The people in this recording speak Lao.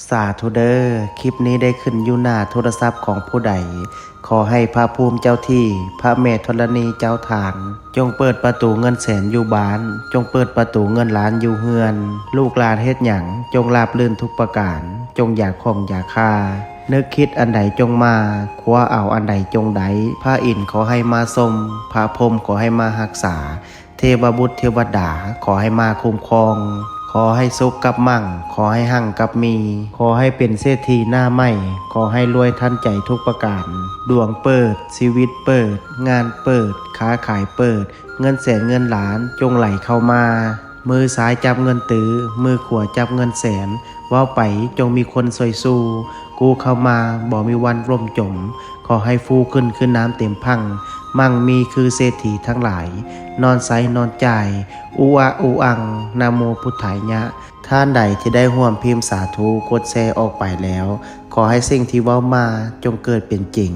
ສາທຸເດີ ຄລິບນີ້ໄດ້ຂຶ້ນຢູ່ໜ້າໂທລະສັບຂອງຜູ້ໃດ. ຂໍໃຫ້ພະພູມເຈົ້າທີ່, ພະແມ່ທໍລະນີເຈົ້າທ່ານ ຈົ່ງເປີດປະຕູເງິນແສນຢູ່ບ້ານ, ຈົ່ງເປີດປະຕູເງິນລ້ານຢູ່ເຮືອນ. ລູກຫຼານເຮັດຫຍັງ ຈົ່ງລາບລື່ນທຸກປະການ, ຈົ່ງຢ່າຂ້ອງຢ່າຄາ. ນຶກຄິດອັນໃດຈົ່ງມາ, ຄວ້າເອົາອັນໃດຈົ່ງໄດ້. ພະອິນຂໍໃຫ້ມາຊົມ, ພະພົມຂໍໃຫ້ມາຮັກສາ. ເທວະບຸດເທວະດາ ຂໍໃຫ້ມາຄຸ້ມຄອງ, ຂໍໃຫ້ສຸກກັບມັ່ງ, ຂໍໃຫ້ຮັ່ງກັບມີ, ຂໍໃຫ້ເປັນເສດຖີໜ້າໃໝ່, ຂໍໃຫ້ລວຍທັນໃຈທຸກປະການ. ດວງເປີດ, ຊີວິດເປີດ, ງານເປີດ, ຄ້າຂາຍເປີດ, ເງິນແສນເງິນລ້ານຈົ່ງໄຫຼເຂົ້າມາ. ມືຊ້າຍຈັບເງິນຕື້, ມືຂວາຈັບເງິນແສນ, ເວົ້າໄປຈົ່ງມີຄົນຊ່ວຍສູ້, ກູ້ເຂົ້າມາບໍ່ມີວັນລົ້ມຈົມ. ຂໍໃຫ້ຟູຂຶ້ນຄືນ້ຳເຕັມພັ່ງ, ມັ່ງມີຄືເສດຖີທັງຫຼາຍ, ນອນໃຊ້ນອນຈ່າຍ, ອຸອະອຸອັງ, ນະໂມພຸດທາຍະ. ທ່ານໃດທີ່ໄດ້ຮ່ວມພິມສາທຸ ກົດແຊອອກໄປແລ້ວ, ຂໍໃຫ້ສິ່ງທີ່ເວົ້າມາຈົ່ງເກີດເປັນຈິງ.